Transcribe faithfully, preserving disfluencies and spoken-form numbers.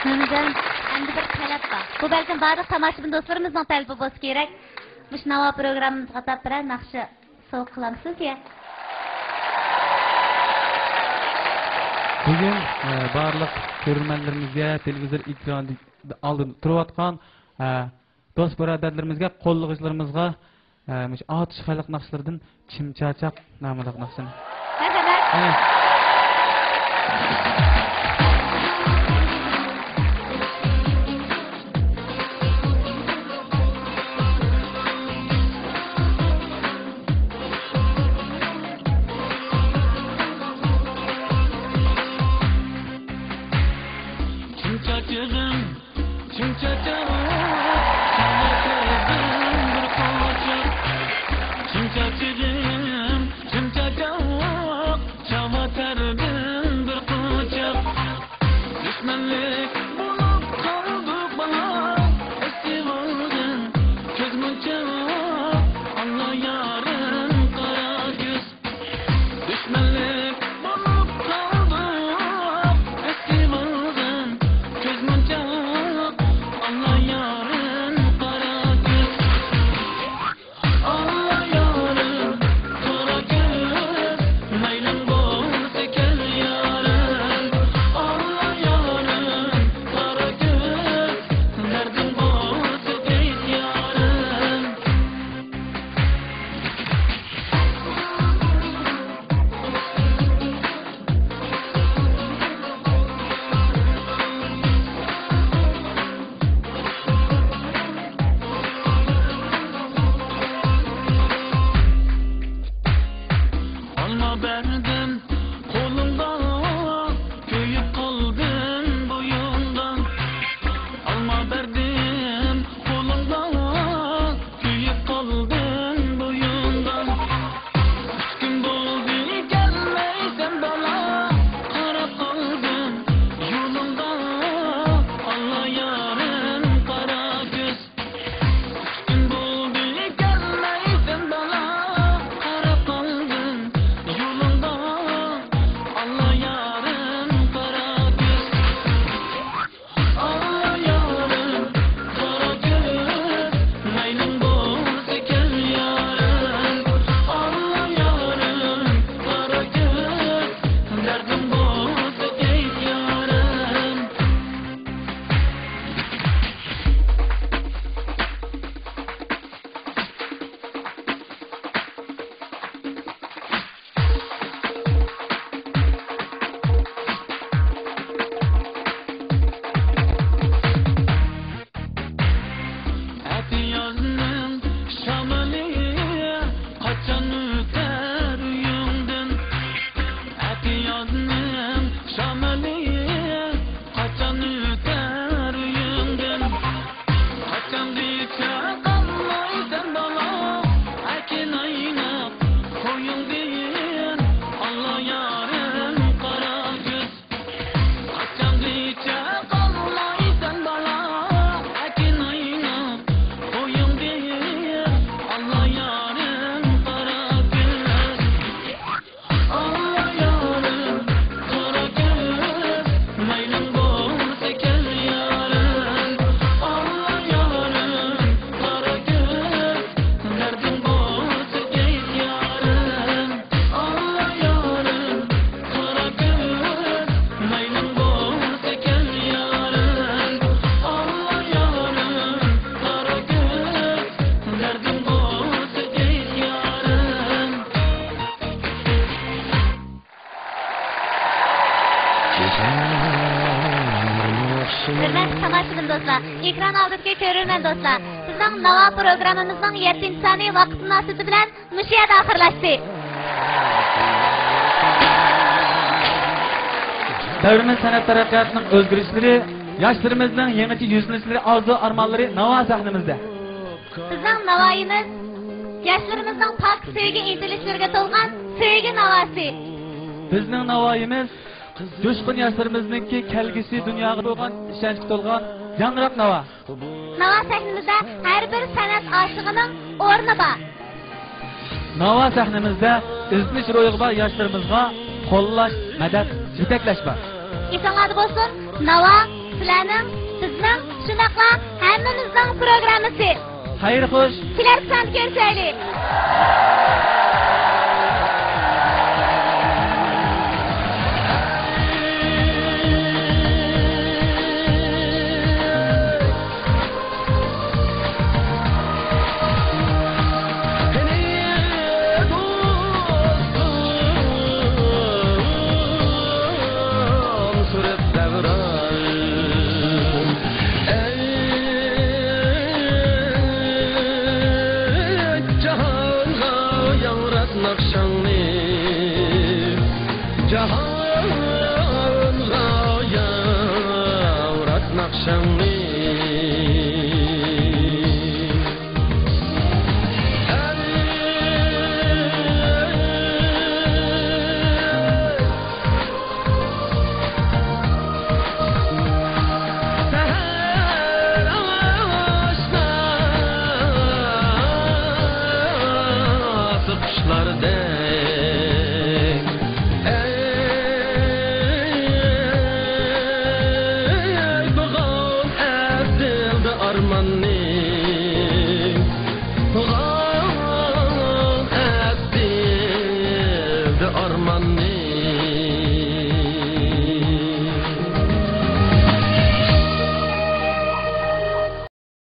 نۇرجان، ئەمدى بىر تەلەپ بار. بۇ بەلكىم بارلىق تاماشىبىن دوستلىرىمىزنىڭ تەلىپى بولسا كېرەك. مۇشۇ ناۋا پروگراممىمىزغا ئاتاپ بىرەر ناخشا سوۋغا قىلامسىز يا؟ بۈگۈن، ئە، بارلىق كۆرۈرمەنلىرىمىزگە، تېلېۋىزور ئېكرانى ئالدىدا تۇرۇۋاتقان، ئە، دوست بۇرادەرلىرىمىزگە، قوللىغۇچىلىرىمىزغا، ئە، مۇشۇ ئاتۇش خەلق ناخشىلىرىدىن چىمچاچاق ناملىق ناخشىنى. مەرھەمەت. ئە. چىمچاچىغىم، چىمچاچاق، چالا تەردىن بىر قوچاق. چىمچاچىغىم، چىمچاچاق، چالا تەردىن بىر قوچاق. دۈشمەنلىك بولۇپ قالدۇق بالا، ئەسلى بولغىن كۆز مونچاق، ئاللا يارىم قارا كۆز. دۈشمەنلىك بولۇپ قالدۇق، ئەسلى بولغىن كۆز مونچاق، ئاللا يارىم قارا كۆز. ئاللا يارىم قارا كۆز، مەيلىڭ بولسا كەل يارىم. ئاللا يارىم قارا كۆز، دەردىڭ بولسا ئېيت يارىم. ئالما بەردىم قولۇڭغا، كۆيۈپ قالدىم بويۇڭغا. ئالما بەردىم قولۇڭغا، كۆيۈپ قالدىم بويۇڭغا. ئۈچ كۈن بولدى كەلمەيسەن بالا، قاراپ قالدىم يولۇڭغا، ئاللا يارىم قارا كۆز. ئۈچ كۈن بولدى كەلمەيسەن بالا، قاراپ قالدىم يولۇڭغا، ئاللا يارىم قارا كۆز. ئاللا يارىم قارا كۆز، مەيلىڭ بولسا كەل يارىم. ئاللا يارىم قارا كۆز، دەردىڭ بولسا ئېيت يارىم. ئەتىيازنىڭ شامىلى قاچان ئۆتەر ئۆيۈڭدىن؟ ئەتىيازنىڭ شامىلى قاچان ئۆتەر ئۆيۈڭدىن؟ قاچانغىچە قالمايسەن بالا، ئەكىن ئايناپ قويۇڭدىن، ئاللا يارىم قارا كۆز. قاچانغىچە قالمايسەن بالا، ئەكىن ئايناپ قويۇڭدىن، ئاللا يارىم قارا كۆز. ئاللا يارىم قارا كۆز، مەيلىڭ بولسا كەل يارىم. ئاللا يارىم قارا كۆز، دەردىڭ بولسا ئېيت يارىم. ئاللا يارىم قارا كۆز، مەيلىڭ بولسا كەل يارىم. ئاللا يارىم قارا كۆز، دەردىڭ بولسا ئېيت يارىم. ھۆرمەتلىك تاماشىبىن دوستلار، ئېكران ئالدىدىكى كۆرۈرمەن دوستلار، بىزنىڭ ناۋا پروگراممىمىزنىڭ يەتتىنچى سانى ۋاقىت مۇناسىۋىتى بىلەن مۇشۇ يەردە ئاخىرلاشتى. دەۋرىمىز سەنئەت تەرەققىياتىنىڭ ئۆزگىرىشلىرى، ياشلىرىمىزنىڭ يېڭىچە يۈزلىنىشلىرى، ئارزۇ ئارمانلىرى ناۋا سەھنىمىزدە. بىزنىڭ ناۋايىمىز ياشلىرىمىزنىڭ پاك سۆيگۈ ئىنتىلىشلىرىگە تولغان سۆيگۈ ناۋاسى. بىزنىڭ ناۋايىمىز جۇشقۇن ياشلىرىمىزنىڭكى كەلگۈسى دۇنياغا بولغان ئىشەنچكە تولغان ياڭراق ناۋا. ناۋا سەھنىمىزدە ھەر بىر سەنئەت ئاشىقىنىڭ ئورنى بار. ناۋا سەھنىمىزدە ئىزدىنىش روھىغا بار ياشلىرىمىزغا قوللاش، مەدەت، يېتەكلەش بار. ئېسىڭلاردا بولسۇن، ناۋا سىلەرنىڭ، بىزنىڭ، شۇنداقلا ھەممىمىزنىڭ پروگراممىسى. خەير خوش. كېلەر ساندا كۆرۈشەيلى. جاھانغا ياڭرات ناخشاڭنى، جاھانغا ياڭرات ناخشاڭنى. سەھەر ئاشناسى قۇشلاردەك، ئەي، بۇغۇن ئەسلىدە ئارماننى، بۇغۇن ئەسلىدە ئارماننى.